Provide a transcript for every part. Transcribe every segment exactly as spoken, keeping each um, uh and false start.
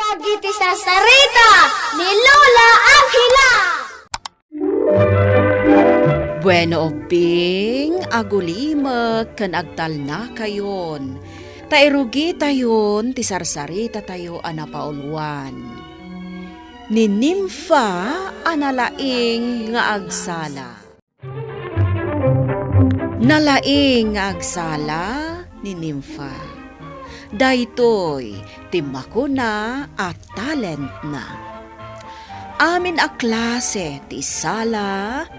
Dagiti sarsarita ni Lola Angela. Bueno, ubbing, agulimek ken agtalnakayon, ta irugitayon ti sarsaritatayo a napauluan. Ni Nimfa a nalaing nga agsala. Nalaing nga agsala ni Nimfa. Daytoy ti makuna a talentna. Amin a klase ti sala,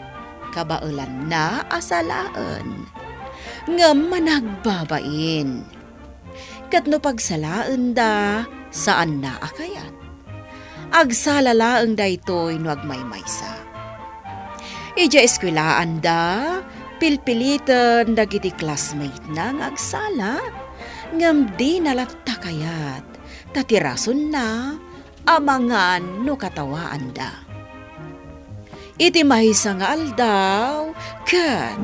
kabaelanna a salaen, ngem managbabain. Ket no pagsalaenda, saanna a kayat. Agsala laeng daytoy no agmaymaysa. Idiay eskuelaanda, pilpiliten dagiti classmate-na nga agsala, ngem dina latta kayat, ta ti rasonna, amangan no katawaanda. Iti maysa nga aldaw, ket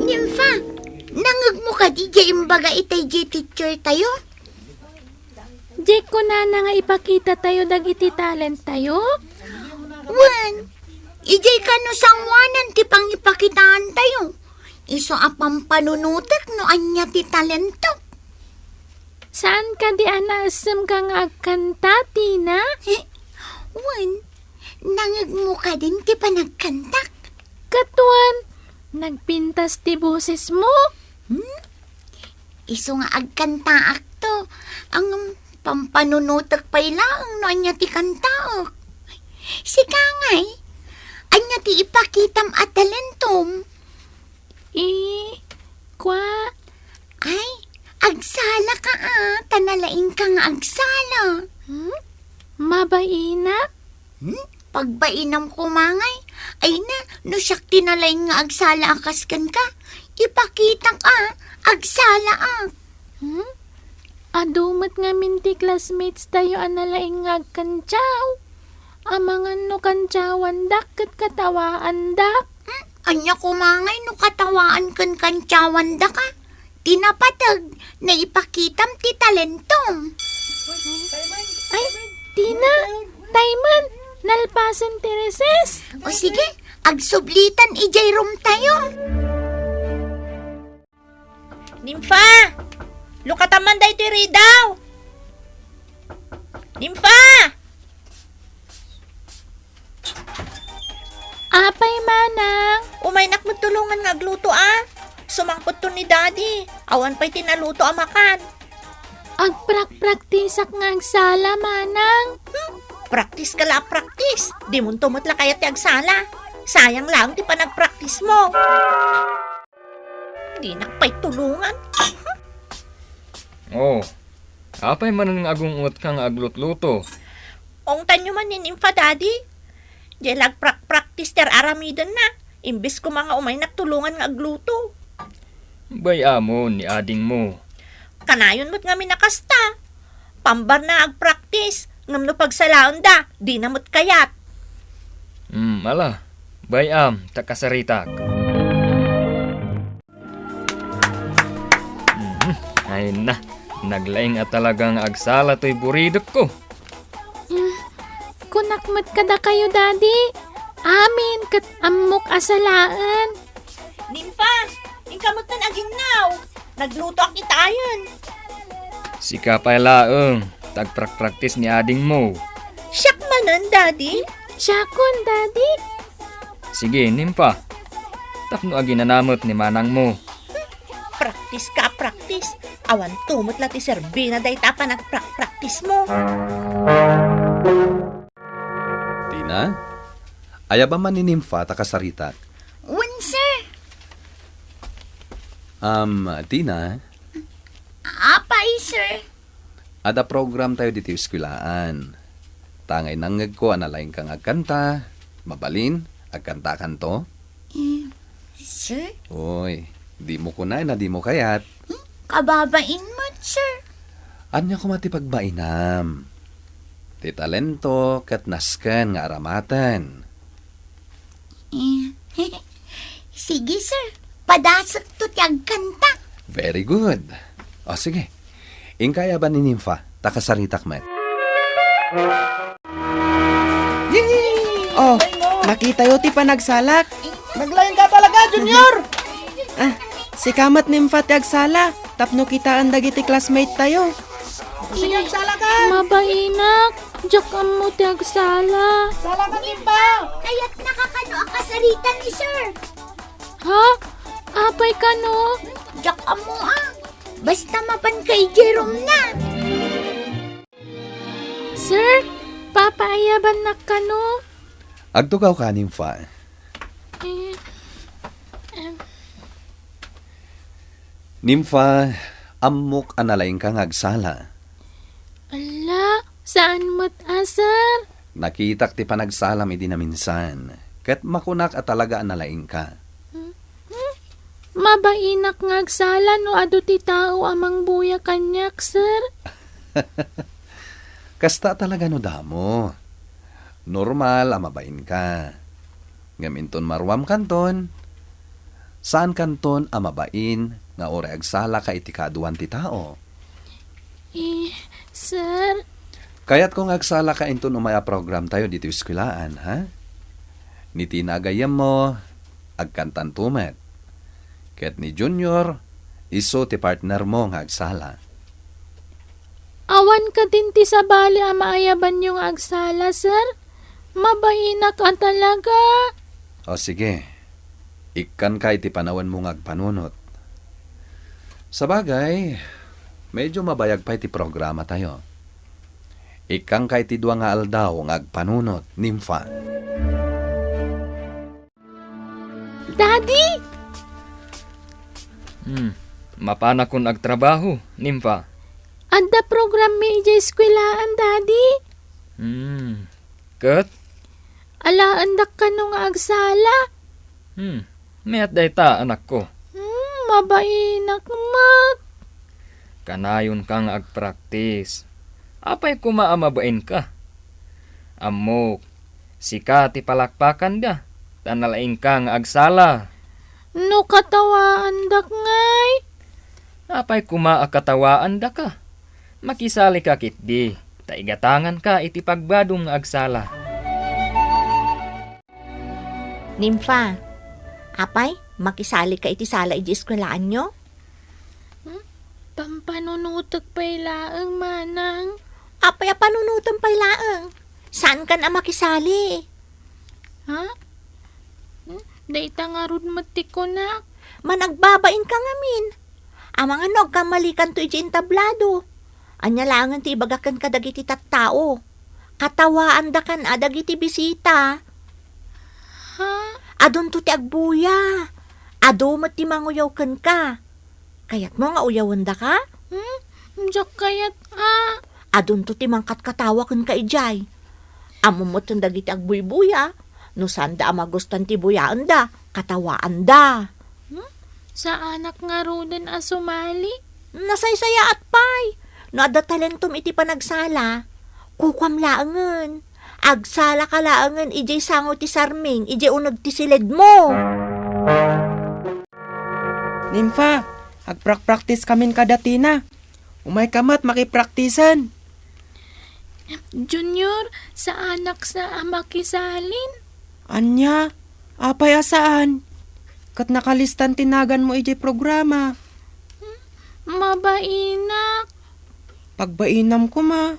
Nympha, nangngegmo kadi diay imbaga itay diay teacher-tayo? Diay kunana nga ipakitatayo dagiti talent-tayo? Wen, idiay kano sangoanan ti pangipakitaantayo. Isu a pampanunotek no ania ti talentok. Saan kadi a naissemka nga agkanta, Tina? Eh, wen, nangngegmo kadin ti panagkantak? Ket wen, nagpintas ti bosesmo? Hmm? Isu nga agkantaakto, ngem pampanunotek pay laeng no ania ti kantaek. Sika ngay, ania ti ipakitam a talentom? I, kua. Ay, agsalaka a, ta nalaingka nga agsala. Hmm? Mabainak? Hmm? Pagbainam koma ngay. Ay na, no siak ti nalaing nga agsala a kas kenka, ipakitak a, agsalaak. Hmm? Adu met ngamin ti classmates-tayo a nalaing nga agkantiaw. Amangan no kantiawandak ket katawaandak. Hmm? Ania koma ngay no katawaan ken kantiawandaka? Ti napateg, naipakitam ti talentom. Ay, Tina, tayman, nalpasen ti recess. O sige, agsublitan idiay room-tayo. Nympha! Lukatam man daytoy ridaw! Nympha! Apay, Manang? Umaynak met tulongan nga agluto, a. Sumangpetton ni Daddy. Awan pay ti naluto a makan. Agprakpraktisak nga agsala, Manang. Hmm? Praktis ka la a praktis. Dimonto met la kayat ti agsala. Sayang laeng ti panagpraktismo. Dinak pay tulongan. Oh, apay manen nga agung-otka nga aglutluto? Ungtanyo man ni Nympha, Daddy. Diay la agprakpraktis ti ar-aramidenna. Imbes koma nga umaynak tulongan nga agluto. Bay-amon ni adingmo. Kanayon met ngamin a kasta. Pambarna nga agpraktis, ngem no pagsalaenda, dina met kayat. Hmm, ala, bay-am, ta kasaritak. Mhm, ay na, naglaing a talaga nga agsala toy buridekko. Hmm, kunak met kadakayo, Daddy. Amin ket ammok a salaen. Nympha, inka metten aginnaw. Naglutoak itayen. Sika pay laeng, ta agprakpraktis ni adingmo. Siak manen, Daddy? Siakon, Daddy. Sige, Nympha. Tapno aginana met ni manangmo. Praktis ka a praktis. Awan to met la ti serbina dayta a panagprakpraktismo. Tina, ayaba man ni Nympha ta kasaritak? Wen, sir. Am, Tina? Apay, sir. Adda programtayo ditoy eskwelaan. Ta ngay nangngegko a nalaingka nga agkanta, mabalin, agkantakanto? Eh, sir? Uy, dimo kunaen a dimo kayat. Hmm? Kababain met, sir. Ania koma ti pagbainam? Ti talento ket nasken nga aramaten. Eh, sige, sir. Padasekto ti agkanta. Very good. O, sige. Inka ayaban ni Nympha, ta kasaritak met. Oh, nakitayo ti panagsalak. Naglaing ka talaga, Junior! Ah, sika met, Nympha, ti agsala tapno kitaen dagiti classmate tayo. Sige, agsala ka! Mabainak, diak ammo ti agsala. Sala ka, Nympha! Kayatnaka kano a kasaritan ni Sir? Ha? Apay kano? Diak ammo, ah. Basta mapanka idiay room na. Sir, papaayabannak kano? Agtugaw ka, Nympha. Eh, em. Nympha, ammok a nalaingka nga agsala. Ala, saan met a, sir? Nakitak ti panagsalam idi naminsan, ket makunak a talaga a nalaingka. Hmm? Hmm? Mabainak nga agsala no adu ti tao a mangbuya kaniak, sir. Kasta talaga no damo. Normal a mabainka. Ngem inton maruamkanton, saankanton a mabain nga uray agsalaka iti kaaduan ti tao. Eh, sir. Kayatko nga agsalaka inton umay a program tayo ditoy eskuelaan, ha? Ni Tina a gayyemmo, agkantanto met. Ket ni Junior, isu ti partnermo nga agsala. Awan kadin ti sabali a maayabanyo nga agsala, sir? Mabainak a talaga. O sige, ikkanka iti panawenmo nga agpanunot. Sabagay, medyo mabayag pay ti programa tayo. Ikkanka iti dua nga aldaw nga agpanunot, Nympha. Daddy! Hmm, mapanakon agtrabaho, Nympha. Adda programmi idiay eskuelaan, Daddy. Hmm, ket? Alaendak kano nga agsala. Hmm, mayat dayta, anakko. Hmm, mabainak met. Kanayonka nga agpraktis. Apay koma a mabainka? Ammok, sika ti palakpakanda, ta nalaingka nga agsala. No katawaandak ngay? Apay koma a katawaandaka? Makisalika ketdi, ta igatanganka iti pagbadom nga agsala. Nympha, apay, makisalika iti sala idiay eskuelaanyo? Hmm? Pampanunotek pay laeng, manang. Apay a panunotem pay laeng? Saankan a makisali? Ha? Hmm? Dayta ngarud met ti kunak. Managbabainka ngamin. Amangan no agkamalikanto idiay entablado. Ania laengen ti ibagak kenka dagiti tattao? Katawaandakan a dagiti bisita. Ha? Adunto ti agbuya. Adu met ti manguyaw kenka. Kayatmo nga uyawendaka? Hmm? Diak kayat a. Adunto ti mangkatkatawa kenka idiay. Ammom met dagiti agbuybuya, no saanda a magustuan ti buyaenda, katawaanda. Hmm? Saanak ngaruden a sumali? Nasaysayaat pay. No adda talentom iti panagsala, kukuam laengen. Agsalaka laengen idiay sango ti sarming, idiay uneg ti siledmo. Nympha, agprakpraktiskamin kada Tina. Umayka met makipraktisen. Junior, saanak sa a makisalin. Ania? Apay a saan? Ket nakalistan ti naganmo idiay programa. Hmm, mabainak. Pagbainam koma.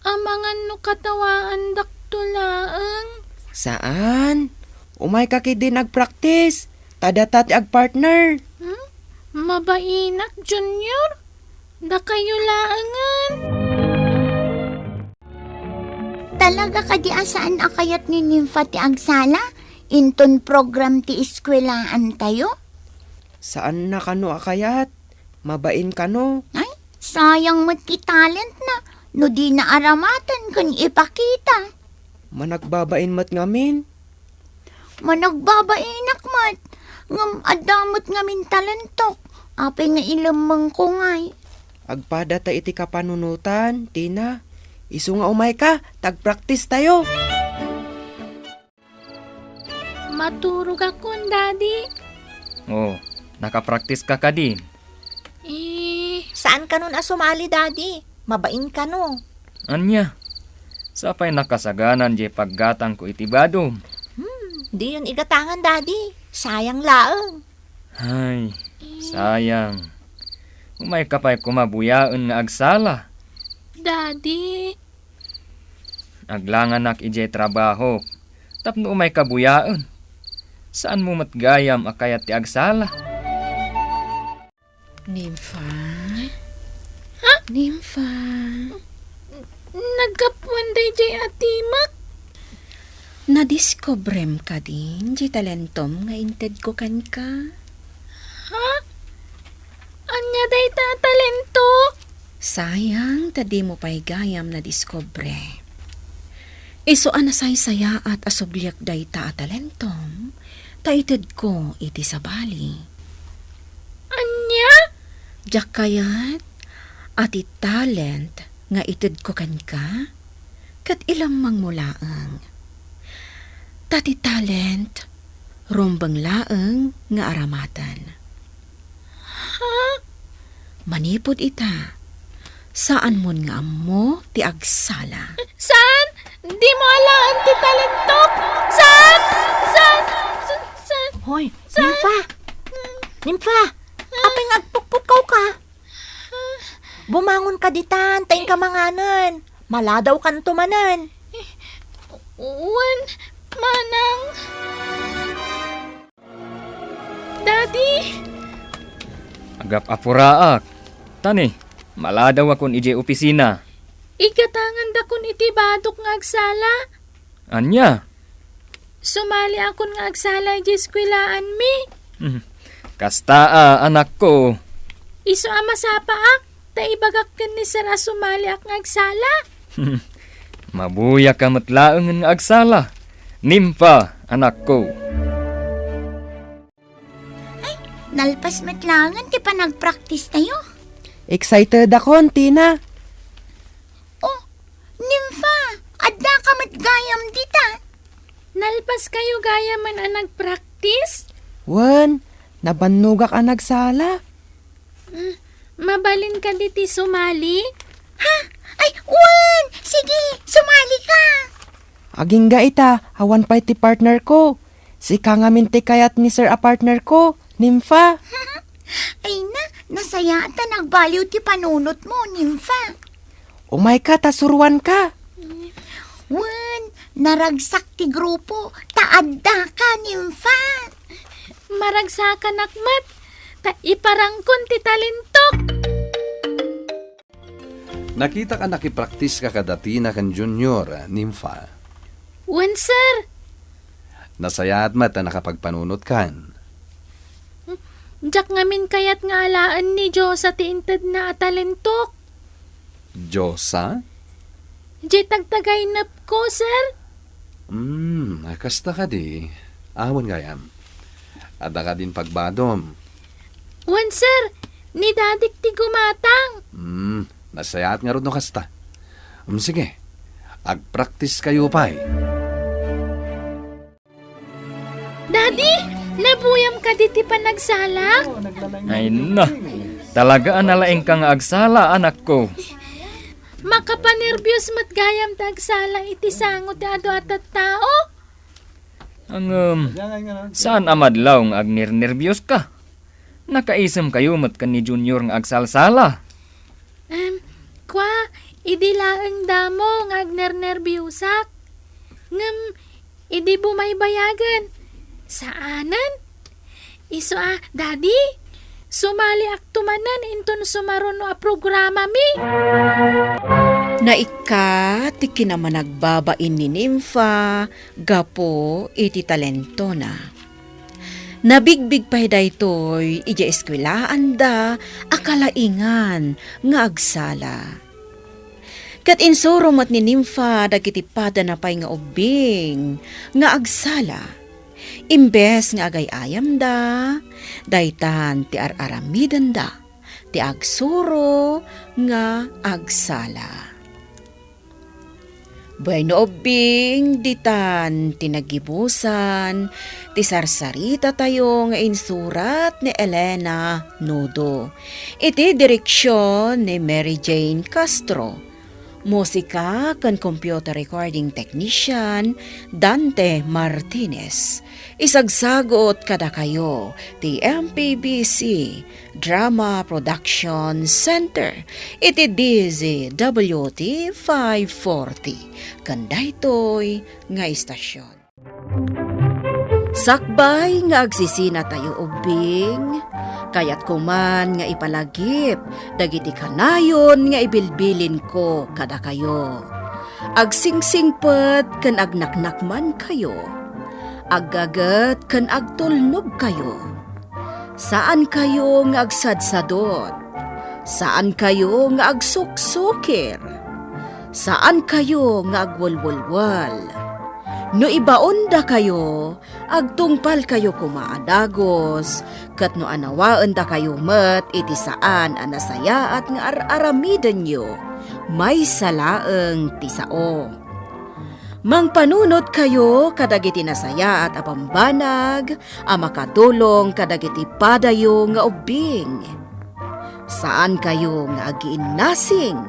Amangan no katawaandakto laeng. Saan? Umayka ketdin agpraktis. Ta data ti agpartner. Hmm? Mabainak, Junior. Dakayo laengen. Talaga kadi a saan a kayat ni Nympha ti agsala inton program ti eskuelaantayo? Saanna kano a kayat. Mabain kano. Ay, sayang met ti talentna no dina aramaten ken ipakita. Managbabain met ngamin. Managbabainak met, ngem adda met ngamin talentok. Apay nga ilemmengko ngay? Agpadata iti kapanunotan, Tina. Isu nga umayka, ta agpraktistayo. Maturogakon, Daddy. Oh, nakapraktiska kadin? Eh. Saan kanon a sumali, Daddy. Mabain kano. Ania? Sapay nakasaganan diay paggatangko iti badom. Hmm, diyon igatangan, Daddy. Sayang laeng. Ay, sayang. Umayka pay koma buyaen nga agsala. Daddy. Aglanganak idiay trabahok tapno umayka buyaen. Saanmo met gayam a kayat ti agsala. Nympha? Ha? Nympha? Naggapuan daydiay a timek? Nadiskubrem kadi diay talentom nga intedko kenka? Ha? Ania dayta a talento? Sayang ta dimo pay gayam nadiskubre. Isu a nasaysayaat a subliek dayta a talentom, ta itedko iti sabali. Ania? Diak kayat a ti talent nga itedko kenka, ket ilemmengmo laeng. Ta ti talent, rumbeng laeng nga aramaten. Ha? Manipud ita, saanmon nga ammo ti agsala. Saan? Dimo alaen ti talentok? Saan? Saan? Saan? Saan? Hoy, Nympha! Nympha! Apay nga agpukputkaw ka? Bumangon ka ditan, ta inka manganen. Maladaw kanto manen. Wen, manang. Daddy! Agap-apuraak. Tani, maladawakon idiay opisina. Igatangandakon iti badok nga agsala. Ania? Sumaliakon nga agsala idiay eskuelaanmi. Hmm. Kasta a, anakko. Isu a masapaak, ta ibagak ken ni Sir a sumaliak nga agsala. Mabuyaka met laengen nga agsala. Nympha, anakko. Ay, nalpas met laengen ti panagpraktistayo. Excited akon, Tina. Oh, Nympha, addaka met gayam dita. Nalpaskayo gayamen a nagpraktis? Wen, nabannogak a nagsala. Mm, mabalin kadi ti sumali? Ha? Ay, wen! Sige, sumali ka! Agingga ita, awan pay ti partner ko. Sika ngamin ti kayat ni Sir a partner ko, Nympha. Ay na, nasayaat ta nagbaliw ti panunotmo, Nympha. Umayka ta suruanka. Wen, naragsak ti grupo, ta addaka, Nympha. Maragsakanak met, ta iparangkon ti talentok. Nakitak a nakipraktiska kada Tina ken Junior, Nympha. Wen, sir. Nasayaat met a nakapagpanunotkan. Diak ngamin kayat nga alaen ni Diyosa ti intedna a talentok. Diyosa? Diay tagtagaynepko, sir. Hmm, kasta kadi. Awan gayam. Adda kadin pagbadom. Wen, sir. Ni dadik ti gumatang. Hmm, nasayaat ngarud no kasta. Hmm, sige. Agpraktiskayo pay. Daddy, nabuyam kadi ti panagsalak? Ay na, talaga a nalaingka nga agsala, anakko. Makapanerbios met gayam ti agsala iti sango ti adu a tattao? Ngem, saan a madlaw nga agnernerbioska? Nakaisemkayo met ken ni Junior nga agsalsala. Em, kua, idi laeng damo nga agnernerbiosak. Ngem, idi bumaybayagen, saanen. Isu a, Daddy, sumaliakto manen inton sumaruno a programami. Naikkat ti kinamanagbabain ni Nympha gapu iti talentona. Nabigbig pay daytoy idiay eskuelaanda a kalaingan nga agsala. Ket insuro met ni Nympha dagiti padana pay nga ubbing nga agsala. Imbes nga agay-ayamda, daytan ti ar-aramidenda ti agsuro nga agsala. Bueno, ubbing, ditan ti naggibusan ti sarsarita tayo nga insurat ni Elena Nudo. Iti direksyon ni Mary Jane Castro. Musika ken computer recording technician, Dante Martinez. Isagsagut kadakayo ti M P B C Drama Production Center iti D Z W T five forty, ken daytoy nga istasyon. Sakbay nga agsisina tayo ubbing, kayatko man nga ipalagip dagiti kanayon nga ibilbilinko kadakayo. Agsingsingpet ken agnaknakmankayo. Aggaget ken agtulnogkayo. Saankayo nga agsadsadot. Saankayo nga agsuksukir. Saankayo nga agwelwelwel. No ibaondakayo, agtungpalkayo koma a dagus, ket no anawaendakayo met iti saan a nasayaat nga ar-aramidenyo, maysa laeng ti sao. Mangpanunotkayo kadagiti nasayaat a bambanag a makatulong kadagiti padayo nga ubbing. Saankayo nga agiinnasing.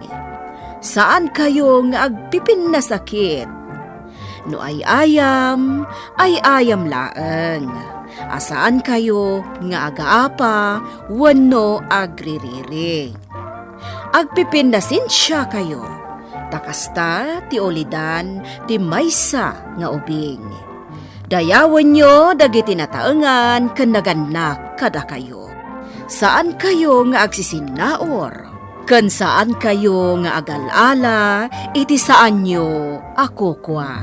Saankayo nga agpipinnasakit. No ay-ayam, ay-ayam laeng. A saankayo nga agaapa wenno agririri. Agpipinnasensiakayo, ta kasta ti ulidan ti maysa nga ubing. Dayawenyo dagiti nataengan ken nagannak kadakayo. Saankayo nga agsisinnaur, ken saankayo nga agal-ala iti saanyo a kukua.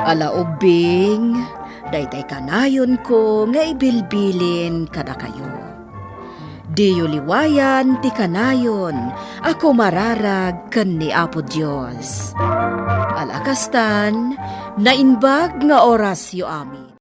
Ala ubbing, daytay kanayonko nga ibilbilin kadakayo. Diyo liwayan ti kanayon a kumararag ken ni Apo Dios. Ala kastan, naimbag nga orasyo amin.